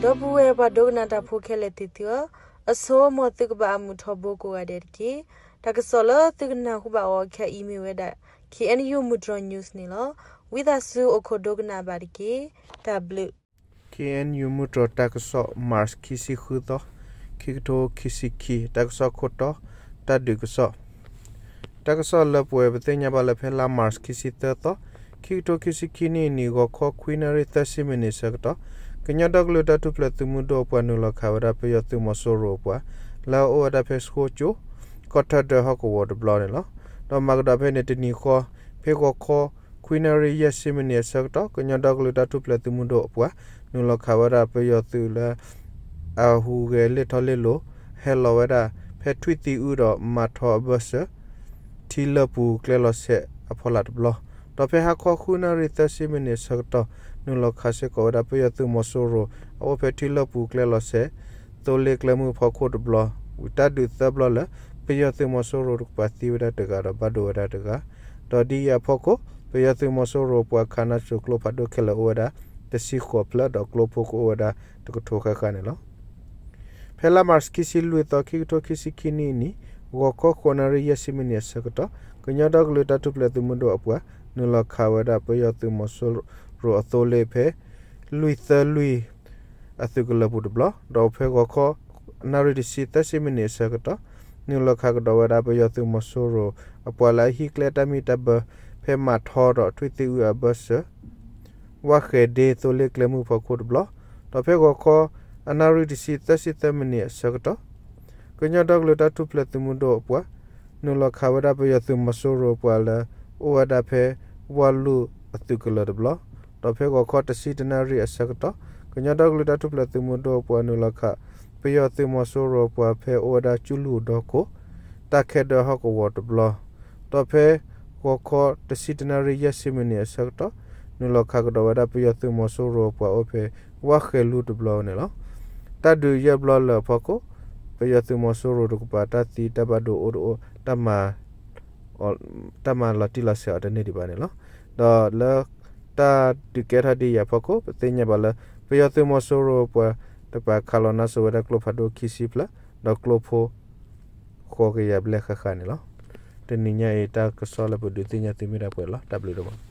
ဒီပုၢ်ဝဲၢ်ပှၤဒိကနၣ်တၢ်ဖိခဲလၢာ်သ့ၣ်သုဧၢ, အဆိ မ်သုကဘၣ်အမုာ်ထီဘိကိးဂၤဒဲးတက့ၢ်. တၢ်ကစီၣ်လၢသုကနၢ်ဟူဘၣ်အီၤခဲအံၤမ့ၢ်ဝဲဒၣ် K N U မုၢ်တြီၤ news န့ၣ်လီၤ. ဝံသးစူၤအိၣ်ခိးဒိကနၣ်ဘၣ်တက့ၢ်. တၢ်ဘျုး K N U မုၢ်တြီၤတၢ်ကစီၣ် March ခံဆံဃုသီ, ခံကထိခံဆံခံ, တၢ်ကစီၣ်ခိၣ်တီ, တၢ်ဒုးကစီၣ် တၢ်ကစီၣ်လၢပှဲၤပသ့ၣ်ညါဘၣ်လၢဖဲလါ March ခံဆံသၢသီ, ခံကထိခံဆံခံနံၣ်အနံၤ ဂီၤခီခွံနၣ်ရံၣ်သၢဆံမံးနံးအဆၢကတီၢ်, ကညီဒီကလုာ်တၢ်ထူၣ်ဖျဲးသုးမုၢ်ဒိၣ်အပှၤနုာ်လီၤခးဝဲဒၣ်ပယီၤသုးမီၤစိရိၤအပှၤ လၢအအိၣ်ဝဲဒၣ်ဖဲဆှိကၠိ ကီၢ်ထၢၣ်ဒၢဟီၣ်ကဝီၤတဘျီန့ၣ်လီၤ. ဒီးမၤကဒီးဖဲန့ၣ်တနံၤဃီ, ဖဲဂီၤခီခွံနၣ်ရံၣ်ယဲၢ်ဆံမံးနံးအဆၢကတီၢ် ကညီဒီကလုာ်တၢ်ထူၣ်ဖျဲးသုးမုၢ်ဒိၣ်အပှၤ နုာ်လီၤခးဝဲဒၣ်ပယီၤသုးလၢ အဟူးဂဲၤလ့ၣ်ထီၣ်လ့ၣ်လီၤ ဟဲလီၤဝဲဒၣ်ဖဲထွံၣ်သံအုဒီးမၤထီအဘၢၣ်စၢၤ ထံလၢပူၤကျဲလီၤဆဲးအဖီလာ်တဘျီ, ဒီးဖဲဟါခီဃုနၣ်ရံၣ်သၢဆံမံးနံးအဆၢကတီၢ် နုာ်လီၤခးစ့ၢ်ကီးဝဲဒၣ်ပယီၤသုးမီၤစိရိၤ အအိၣ်ဖဲထံလၢပူၤကျဲလီၤဆဲး သိလ့ၣ်ကျဲမုၢ်ဖီခိၣ်တဘျီ, ဝံၤတၢ်ဒုးသၢဘျီလၢ ပယီၤသုးမီၤစိရိၤတကပၤသံဝဲဒၣ်တဂၤဒီးဘၣ်ဒိဝဲဒၣ်တဂၤ, ဒီးဒ်အံၤအဖီခိၣ် ပယီၤသုးမီၤစိရိၤပှၤခးနါစိၤကျိဖးဒိၣ်ခဲလၢာ်အိၣ်ဝဲဒၣ်တဆံဃိးဖျၢၣ် ဒီးကျိဖိကအိၣ်ဝဲဒၣ်တကထိဃၣ်ဃၣ်န့ၣ်လီၤ. ဖဲလါ March ခံဆံလွံၢ်သီ ခံကထိခံဆံခံနံၣ်အနံၤ ဂီၤခီဃိးနၣ်ရံၣ်ယဲၢ်ဆံမံးနံးအဆၢကတီၢ် ကညီဒီကလုာ်တၢ်ထူၣ်ဖျဲးသုးမုၢ်ဒိၣ်အပှၤ နုာ်လီၤခးဝဲဒၣ်ပယီၤသုးမီၤစိရိၤအသိလ့ၣ်ဖဲ လွံၢ်သၢလွံၢ် အသုးကလၢၤပူၤတဘျီ, ဒီးဖဲဂီၤခီ နၣ်ရံၣ်တဆံသၢဆံမံးနံးအဆၢကတီၢ် နုာ်လီၤခးကဒီးဝဲဒၣ်ပယီၤသုးမီၤစိရိၤအပှၤလၢအဟံးကျဲတၢ်မံၤတၢ်ဘၢ ဖဲမၤထီဒီးထွံၣ်သံအုအဘၢၣ်စၢၤ ဝၣ်ဃဲၤဒ့သိလ့ၣ်ကျဲမုၢ်ဖီခိၣ်တဘျီ, ဒီးဖဲဂီၤခီ အနၣ်ရံၣ်တဆံသၢဆံသၢမံးနံးအဆၢကတီၢ် ကညီဒီကလုာ်တၢ်ထူၣ်ဖျဲးသုးမုၢ်ဒိၣ်အပှၤ နုာ်လီၤခးဝဲဒၣ်ပယီၤသုးမီၤစိရိၤအပှၤလၢ အိၣ်ဝဲဒၣ်ဖဲ ဝၣ်လူၢ်အသုးကလၢၤတဘျီ, ဒီးဖဲဂီၤခီတဆံတနၣ်ရံၣ်အဆၢကတီၢ် ကညီဒီကလုာ်တၢ်ထူၣ်ဖျဲးသုးမုၢ်ဒိၣ်အပှၤနုာ်လီၤခး ပယီၤသုးမီၤစိရိၤအပှၤဖဲအိၣ်ဝဲဒၣ်ကၠူလူၢ်ဒီခိၣ် တၢ်ခဲဒၢဟီၣ်ကဝီၤတဘျီ, ဒီးဖဲဂီၤခီတဆံတနၣ်ရံၣ်ယဲၢ်ဆံမံးနံးအဆၢကတီၢ် နုာ်လီၤခးကဒီးဝဲဒၣ်ပယီၤသုးမီၤစိရိၤအပှၤအိၣ်ဖဲ ဝၣ်ဃဲၤလူတဘျီန့ၣ်လီၤ. တၢ်ဒုးယဲၢ်ဘျီလၢအဖီခိၣ် ပယီၤသုးမီၤစိရိၤတကပၤတၢ်သံတၢ်ဘၣ်ဒိအိၣ်တအိၣ် တၢ်မၤလီၤတံၢ်လီၤဆဲးအီၤတန့ၢ်ဒံးဘၣ်န့ၣ်လီၤ. ဒီးလၢတၢ်ဒုးကဲထီၣ်ဒ်အံၤအဖီခိၣ် ပသ့ၣ်ညါဘၣ်လၢ ပယီၤသုးမီၤစိရိၤအပှၤတကပၤခးလီၤနါစိၤဝဲဒၣ်ကျိဖးဒိၣ်ခံဆံဖျၢၣ် ဒီးကျိဖိ ဃိးကယၤဘျဲၣ်ဃၣ်ဃၣ်န့ၣ်လီၤ. တနံၤညါအံၤတၢ်ကစီၣ်လၢပဒုးသ့ၣ်ညါသုမ့ၢ်ဒၣ်ပှဲၤလီၤ. တၢ်ဘျုးဒိၣ်မး.